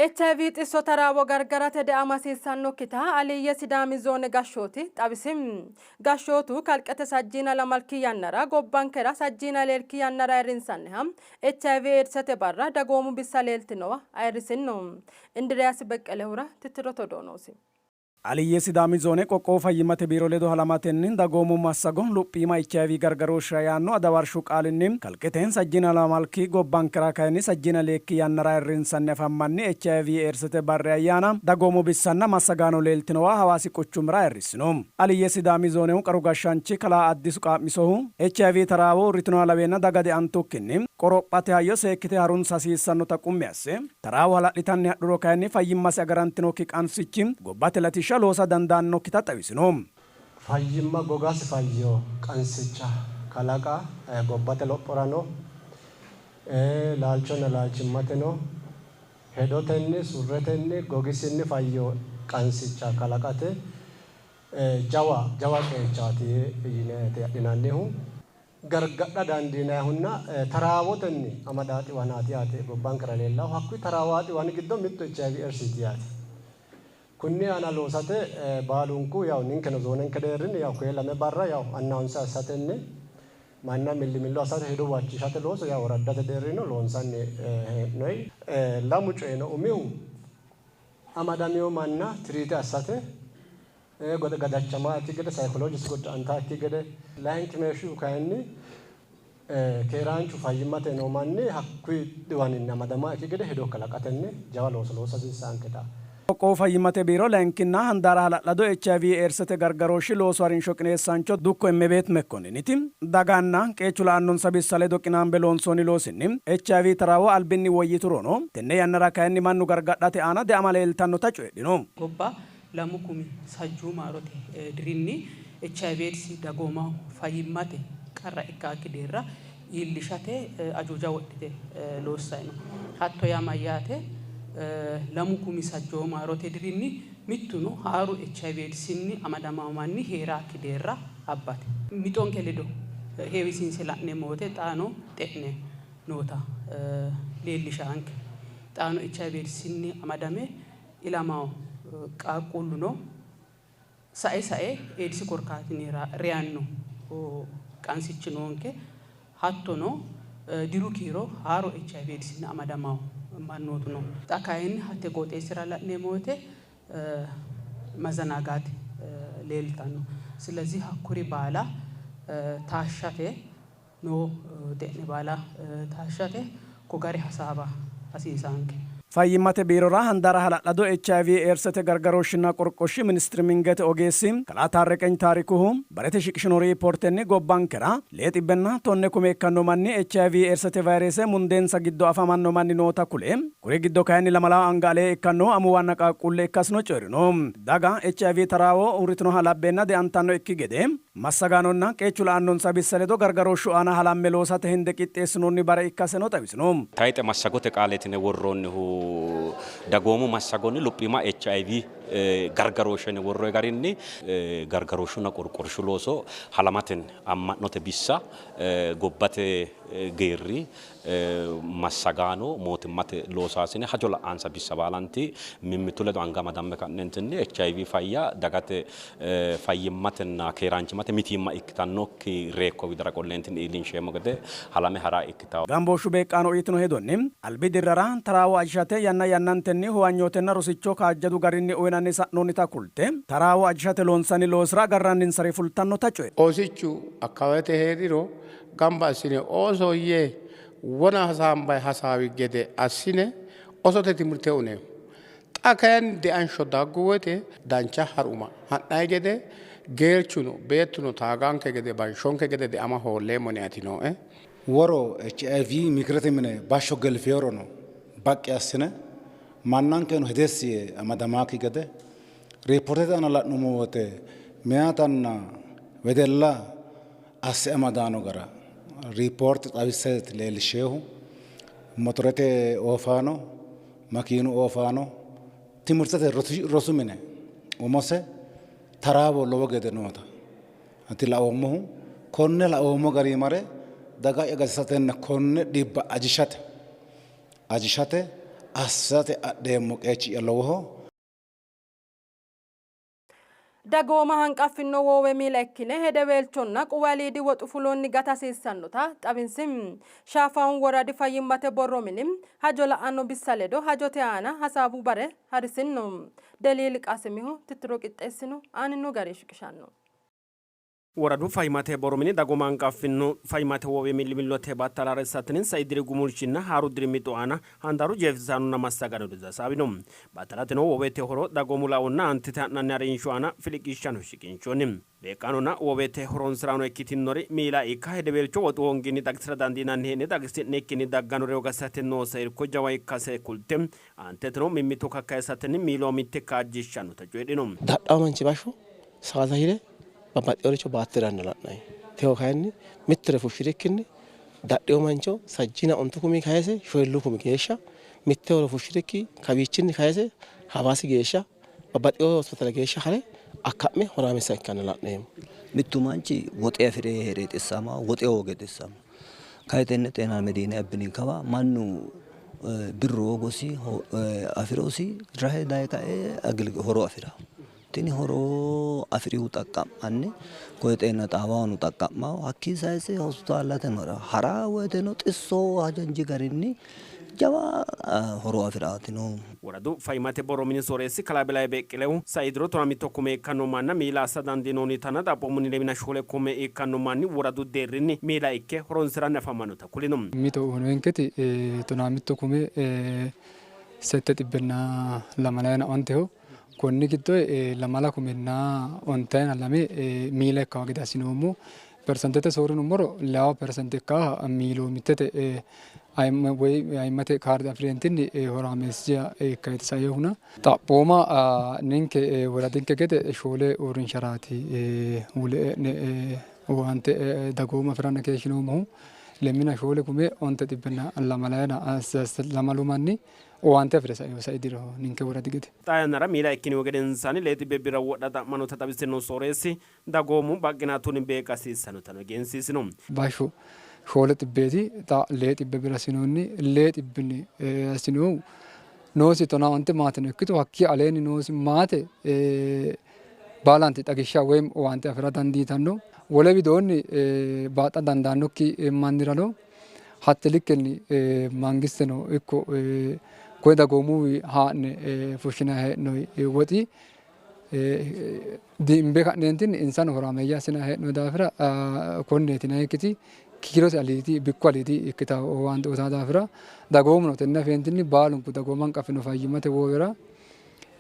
HIV xisso taraawo gargarate deama hasiissannokkita Aliyye Sidaami Zoone gashshooti xawisi. Gashshootu kalqete sajjiina lamalki yannara gobbankera sajjiina leelki yannara ayirrinsanniha HIV Eedsete barra dagoomu bissa leeltinowa ayirrisinno. Indiriyaasi Beqqelehura tittirote odoo noosi. Aliyye Sidaami Zoone Qoqqowu Fayyimmate Biiro ledo halamatenni dagoomu massago luphiima HIV gargarooshshira yaanno adawarshu qaalinni kalqete sajjiina lamalki gobbankera kayinni sajjiina leekki yannara ayirrinsanni afammanni HIV Eedsete barri ayyaana dagoomu bissanna massagaano leeltinowa Hawaasi quchumira ayirrissino. Aliyye Sidaami Zoonehu qaru gashshaanchi kalaa Addisu Qaa'misohu, HIV taraawo uurritinoha laweenna daga deantukkinni qorophate hayyo seekkite harunsa hasiissannota qummi asse, Taraawo hala'litanni hadhuro kayinni fayyimmasi agarantinokki qansichi gobbate latishsha loosa dandaannokkita xawisino. Fayyimma gogasi fayyo qansicha kalaqa gobbate lophorano, laalchonna laalchimmateno, hedotenni, surretenni, gogisinni fayyo qansicha kalaqate jawa jawa qeechaati yineeti adhinannihu. Gargadha dandiinayihunna taraawotenni amada xiwanaati yaate gobbankera leellahu. Hakkuyi taraawa xiwani giddo mittu HIV Eedsiiti yaate. Kunni aana loosate baalunku yaw ninkeno zoonenke deerrinni yaw koye lame barra yaw announce assatenni manna millimillo assate hedo huwachishate looso yaw woraddate deerrinnino loonsanni hee'noyi. Lamu coyi no. Umihu amadamino manna tiriite assate gadachamaakki gede, psychologist godda'antaakki gede, layinkimeeshshihu kayinni keeraanchu fayyimmate noo manni hakkuyi dhiwaninni amadamaakki gede hedo kalaqatenni jawa looso loosa hasiissaanketa. Qoqqowu Fayyimmate Biiro layinkinna handaara hala'lado HIV Eedsete gargarooshshi loosu harinsho qineessaancho Dukko Immebeet Mekkonniniti, daganna qeechu la'annonsa bissa ledo qinaambe loonsoonni loosinni HIV taraawo albinni woyyiturono tenne yannara kayinni mannu gargadhate aana deama leeltannota coyidhino. Gobba Lamu kumi sajjuu maarote dirinni HIV Eedsi dagoomaho fayyimmate qarra ikkaakki deerra iillishate ajuuja wodhite loossay no. Hatto yaa mayyaate? Lamu kumi sajjoo maarote dirinni mittuno haaru HIV Eedsinni amadamawo manni hee'raakki deerra abbate. Mixonke ledo heewisiinse la'neemmo wote xaano xe'ne noota leellishaanke. Xaano HIV Eedsinni amadame ilamawo qaaqquulluno sae sae Eedisi korkaatinni reyanno qansichi noonke. Hattono diru kiiro haaro HIV Eedisinni amadamawo mannootu no. Xa kayinni hatte qooxeessira la'neemmo woyte mazanagaate leeltanno. Silezih hakkuri baala taashshate noo xe'ne baala taashshate ko gari hasaawa hasiisaanke. Fayyimmate biirora handaara hala'lado HIV Eedsete gargarooshshinna qorqoshshi ministir mingete ogeessi kalaa Taarreqeny Taarikuhu barete shiqishino riipoortenni gobbankera lee xibbenna tonne kume ikkanno manni HIV Eedsete vayireese mundeensa giddo afamanno manni noota kule kuri giddo kayinni lamalawo anga alee ikkannohu amuwanna qaaqquulle ikkasino coyi'rino. Daga HIV taraawo uurritinoha labbeenna deantannoikki gede Massagaanonna qeechu la'annonsa bissa ledo gargarooshshu aana halamme loosate hende qixxeessinoonni bare ikkaseno xawisino. Tayxe massagote qaaleeti yine worroonnihu dagoomu massagonni luphiima HIV gargarooshshe yine worroonni garinni gargarooshshunna qorqorshu looso halamatenni amma'note bissa, gobbate geerri, massagaano, mootimmate loosaasine, hajo la'ansa bissa baalanti mimmitu ledo anga amadamme ka'neentinni HIV fayya dagate fayyimmatenna keeraanchimmate mitiimma ikkitannokki reekko widira qolleentinni iillinsheemmo gede halame hara ikkitanno. Gambooshshu beeqqaano uyitino hedonni, albi dirrara taraawo ajishate yanna yannantenni huwanyootenna rosicho kaajjadu garinni uyinanni sa'noonnita kulte, taraawo ajishate loonsanni loosira agarranninsari fultannota coyidhino. Oosichu akkawawete hee'riro gamba assine oosoyye wona hasaambayi hasaawi gede assine osote timirte uneemmo. Xa kayinni deansho daggu woyte dancha haruma ha'nayi gede geerchuno beettuno taaganke gede banshonke gede deama hoolleemmo niati nooe. Woro HIV mikirete mine bashsho gelfeorono baqqi assine mannankeno hedessi yee amadamaakki gede riippoortete aana la'nummo wote meyaatanna wedella asse amadanno gara riippoorte xawisse leellishsheehu motorete oofaano, makiinu oofaano, timirtete rosu mine umose taraawo lowo gede noota ati laoommohu. Konne laoommo gari mare daga'ya gatisatenna konne dhibba ajishate ajishate assate adheemmo qeechi'ya lowoho. Dagooma hanqaffinno woowe miila ikkine hedeweelchonna quwa aliidi woxu fulonni gata hasiissannota xawinsi. Shaafaun woradi fayyimmate borro mini hajo la'anno bissa ledo hajote aana hasaawu bare harisinno. Deliil Qaasimihu tittiro qixxeessino aaninno garinni shiqishanno. Woradu fayyimmate borro mini dagooma hanqaffinno fayyimmate woowe millimillote battala harissatenni sai diri gumulshinna haaru diri mixo aana handaaru jeefisaanonna massagaano ledo hasaawino. Battalateno woowete horo dagoomu laonna aantete ha'nanni harinsho aana filiqishshano shiqinshoonni. Beeqqaanonna woowete horonsiraano ikkitinnori miila ikka hedeweelcho woxu hoonginni xagisira dandiinanni hee'ne xagisi'nikkinni dagganno reyo gatisate noose irko jawa ikkase kulte aanteteno mimmito kakkayisatenni miiloomitte kaajjishshannota coyidhino. Dadhawo manchi bashsho saada hire babbaxxeworicho baattiranna la'nanni. Techo kayinni mittore fushshirikkinni dadhino mancho sajjiina ontu kumi kayise shoyilluu kumi geeshsha mitte horo fushshirikki kawiichinni kayise Hawaasi geeshsha babbaxxino hospitaale geeshsha hare akka'me horaamessa ikkanna la'neemmo. Mittu manchi woxe afi're hee're xissama, woxe hooge xissama. Kayi tenne Xeena Mediine abbini kawa mannu birru hoogosi afi'rosi rahe daye kae horo afi'ranno. Tini horo afi'rihu xaqqa'manni koye xeena xaawahono xaqqa'maho, hakkii sayise hospitaallateno ha'ra ha'ra woyteno xisso hajanji garinni jawa horo afi'raati noohu. Woradu fayyimmate borro mini sooreessi kalaa Belaye Beqqilehu, sai diro tonaa mitto kume ikkanno manna miila assa dandiinoonnitanna xaphoomunni lemina shoole kume ikkanno manni woradu deerrinni miila ikke horonsi'ranni afamannota kulino. Mixo uyinoyinketi tonaa mitto kume sette xibbenna lamalayina onteho. Konni giddo lamala kumenna ontayina lame miila ikkawo gede assinoommo. Persentete soorrinummoro leewa persente ikkaaha miiloomittete ayimma woy ayimmate kaarde afi'reentinni horaameessa ikkaeti sainohuna. Xaphooma ninke woradinke gede shoole uurrinsharaati wule e'ne owaante dagooma afi'ranna keeshshinoommohu. Lemmina shoole kume onte xibbenna lamalayina lamalu manni owaante afi're saino sai diro ninke woradi gede. Xaa yannara miila ikkinihu gedensaanni lee xibbe birra wodha xa'mannota xawisino sooreessi, dagoomu baqqinaatunni beeqqa hasiissannotano egensiisino. Bashsho shoole xibbeeti, xa lee xibbe birra assinoonni. Lee xibbinni assinohu noosi tonaa onte maateno ikkito hakkii aleenni noosi maate baalanti xagishsha woy owaante afi'ra dandiitanno. Wole widoonni baaxxa dandaannokki mannirano hatte likkenni mangisteno ikko koye dagoomuwi haa'ne fushshinanni hee'noonni woxi diimbe ka'neentinni insano horaameeyye assinanni hee'noonni daafira konneeti yinannikkiti kiirote aliidi bikku aliidi ikkitanno owaante uytanno daafira dagoomuno tenne afeentinni baalunku dagooma hanqafino fayyimmate woowera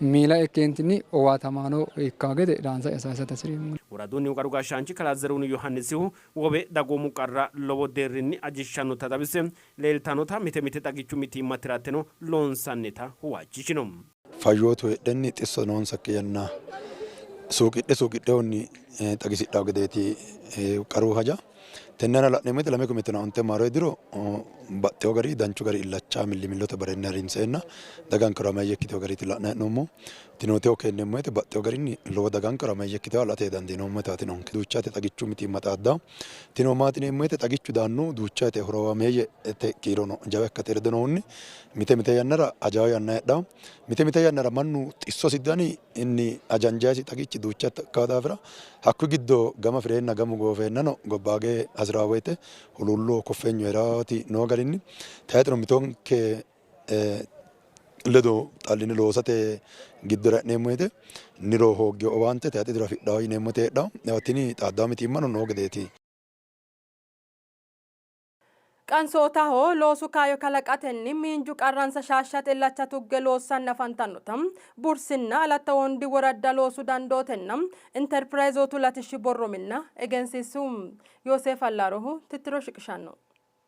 miila ikkeentinni owaatamaano ikkanno gede dhaansa'ya saysate hasi'reemmo. Woradunnihu qaru gashshaanchi kalaa Zerhun Yohannisihu wowe dagoomu qarra lowo deerrinni ajishshannota xawise, leeltannota mite mite xagichu mitiimma tirateno loonsannita huwachishino. Fayyootu heedhenni xisso noonsakki yanna suuqidhe suuqidhehunni xagisidhanno gedeeti qaru haja. Tennera la'neemmo woyte 2015 maarote diro baxxeewo gari danchu gari illacha millimillote barenni harinseenna daganke horaameeyye ikkitewo gariiti la'nanni hee'noommohu. Tinooteho keenneemmo woyte baxxeewo garinni lowo daganke horaameeyye ikkitewo la'ate dandiinoommo yitaati noonke. Duucha woyte xagichu mitiimma xaaddanno. Tino maati yineemmo woyte xagichu daannohu duucha woyte horaameeyyete kiirono jawa ikkate ledo nohunni mite mite yannara ajawo yanna heedhanno. Mite mite yannara mannu xissosi dani inni ajanjayisi xagichi duucha ikkawo daafira hakkuyi giddo gama fireenna gamu goofeennano gobbaage hasi'rawo woyte huluullo koffeenyu hee'raati noo garinni tayxeno mitonke ledo xalline loosate giddora e'neemmo woyte niro hooggewo owaante tayxe diro afidhawo yineemmoti heedhawo. Tini xaaddawo mitiimmano noo gedeeti. Qansootaho loosu kaayyo kalaqatenni miinju qarransa shaashshate illacha tugge loossanni afantannota Bursinna Alatta Wondi woradda loosu dandootenna Interpirayizootu latishshi borro minna egensiissu. Yooseef Allaarohu tittiro shiqishanno.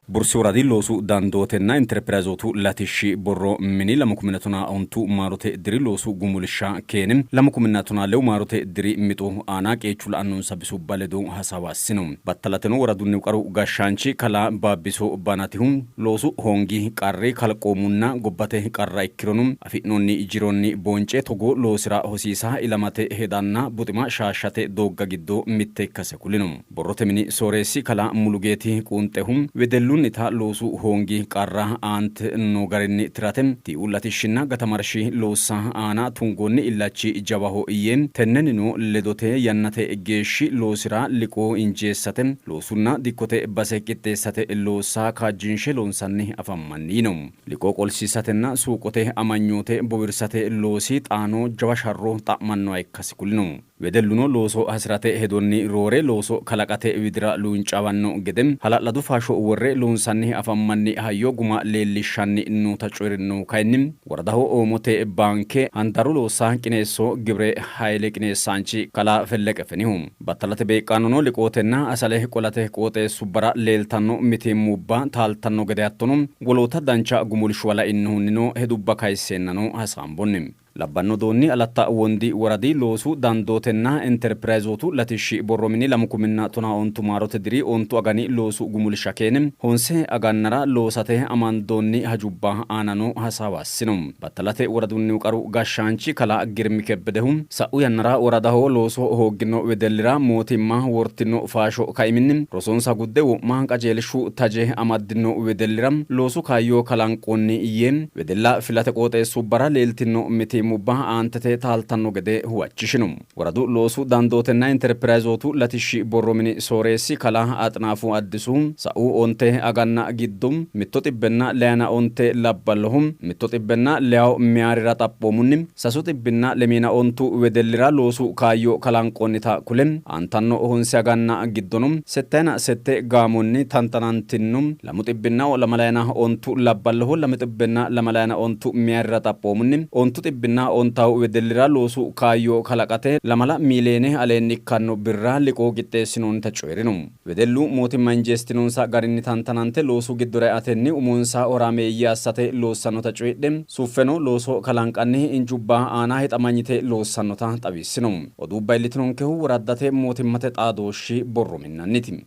Bursi woradi loosu dandootenna Interpirayizootu latishshi borro mini 2019 maarote diri loosu gumulsha keene 2012 maarote diri mixo aana qeechu la'annonsa bisubba ledo hasaawa assino. Battalateno woradunnihu qaru gashshaanchi kalaa Baabbiso Banatihu, loosu hoongi qarri kalqoomunna gobbate qarra ikkirono afi'noonni jironni bonce togoo loosira hosiisa ilamate hedanna buxima shaashshate doogga giddo mitte ikkase kulino. Borrote mini sooreessi kalaa Mulugeeti Quunxehu, wedellunna. Wedellunnita loosu hoongi qarra aante noo garinni tirate tiiu latishshinna gatamarshi loossa aana tungoonni illachi jawaho yee, tennennino ledote yannate geeshshi loosira liqoo injeessate, loosunna dikkote base qixxeessate loossa kaajjinshe loonsanni afammanni yiino. Liqoo qolsiisatenna suuqote amanyoote bowirsate loosi xaano jawa sharro xa'mannoha ikkasi kulino. Wedelluno looso hasi'rate hedonni roore looso kalaqate widira luuncaawanno gede hala'lado faasho worre loonsanni afammanni hayyo guma leellishshanni noota coyi'rinnohu kayinni woradaho Oomote baanke handaaru loossa qineesso gibre hayle qineessaanchi kalaa Felleqe Fenihu. Battalate beeqqaanono liqootenna asale qolate qooxeessubbara leeltanno mitiimmubba taaltanno gede hattono woloota dancha gumulshuwa lainnohunnino hedubba kayisseennano hasaambonni. Labbanno doonni Alatta Wondi Woradi Loosu Dandootenna Interpirayzootu Latishshi Borro Mini lamu kuminna tonaa ontu maarote diri ontu agani loosu gumulsha keene honse agannara loosate amandoonni hajubba aanano hasaawa assino. Battalate woradunnihu qaru gashshaanchi kalaa Girmi Kebbedehu, sa'u yannara woradaho looso hooggino wedellira mootimma wortino faasho kaiminni rosonsa gudde wo'ma qajeelshu taje amaddino wedellira loosu kaayyo kalanqoonni yee, wedella filate qooxeessubbara leeltino mitiimmubba aantete taaltanno gede huwachishino. Woradu loosu dandootenna interpirayzootu latishshi borro mini sooreessi kalaa Axinaafu Addisu, sa'u onte aganna giddo mitto xibbenna leyana onte labballoho, mitto xibbenna leyawo meyaarira xaphoomunni sasu xibbinna lemiina ontu wedellira loosu kaayyo kalanqoonnita kule, aantanno honse aganna giddono settayina sette gaamonni tantanantinno lamu xibbinna lamalayina ontu labballoho, lame xibbenna lamalayina ontu meyaarira xaphoomunni ontu xibbinna ontawu wedellira loosu kaayyo kalaqate lamala miiliyeene aleenni ikkanno birra liqoo qixxeessinoonnita coyi'rino. Wedellu mootimma injeessitinonsa garinni tantanante loosu giddora eatenni umonsa horaameeyye assate loossannota coyidhe, suffeno looso kalanqanni injubba aana hixamanyite loossannota xawissino. Oduubba iillitinonkehu woraddate mootimmate xaadooshshi borro minnanniti.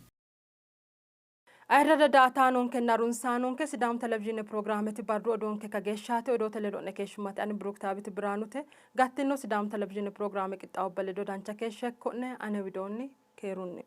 Ayirrada daa''ataanonkenna harunsaanonke Sidaamu Televizhiine pirogiraameti barru odoonke kageeshshaati. Odoote ledo'ne keeshshummate ani Biruuktaawit Biraanute. Gattino Sidaamu Televizhiine pirogiraame qixxaawubba ledo dancha keeshsho ikko'ne. Ane widoonni keerunni.